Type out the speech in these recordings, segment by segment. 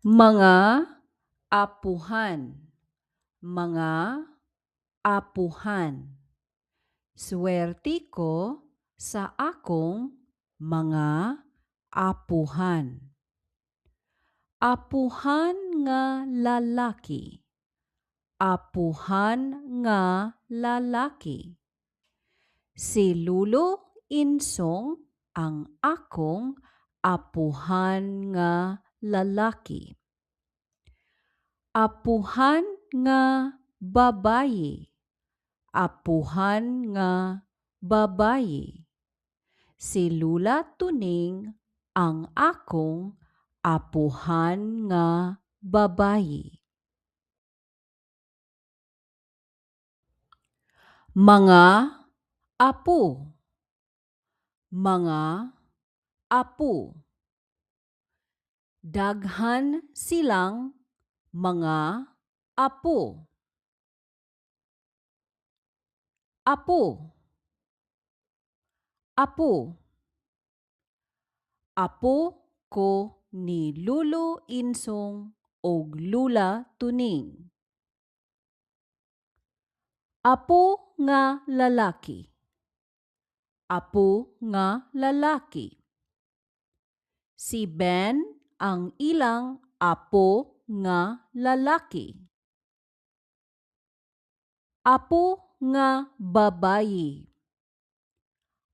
Mga apuhan, mga apuhan. Swerte ko sa akong mga apuhan. Apuhan nga lalaki, apuhan nga lalaki. Si Lulo Insong ang akong apuhan nga lalaki. Apuhan nga babayi, apuhan nga babayi. Si Lula Tuning ang akong apuhan nga babayi. Mga apo, mga apo. Daghan silang mga apo. Apo, apo. Apo ko ni Lulo Insong og Lula Tuning. Apo nga lalaki, apo nga lalaki. Si Ben ang ilang apo nga lalaki. Apo nga babayi,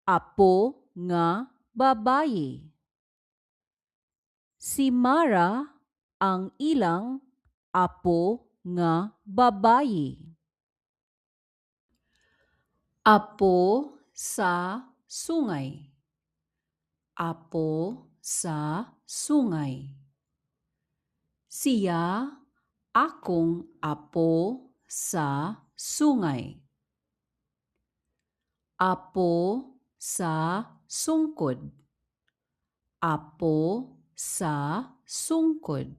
apo nga babayi. Si Mara ang ilang apo nga babayi. Apo sa sungay, apo sa sungay. Siya akong apo sa sungay. Apo sa sungkod, apo sa sungkod.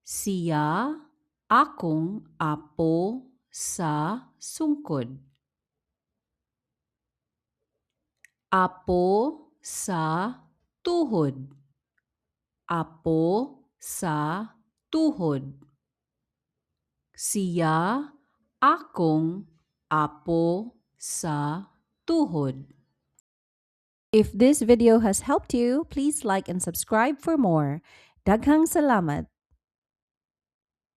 Siya akong apo sa sungkod. Apo sa tuhod, apo sa tuhod. Siya akong apo sa tuhod. If this video has helped you, please like and subscribe for more. Daghang salamat!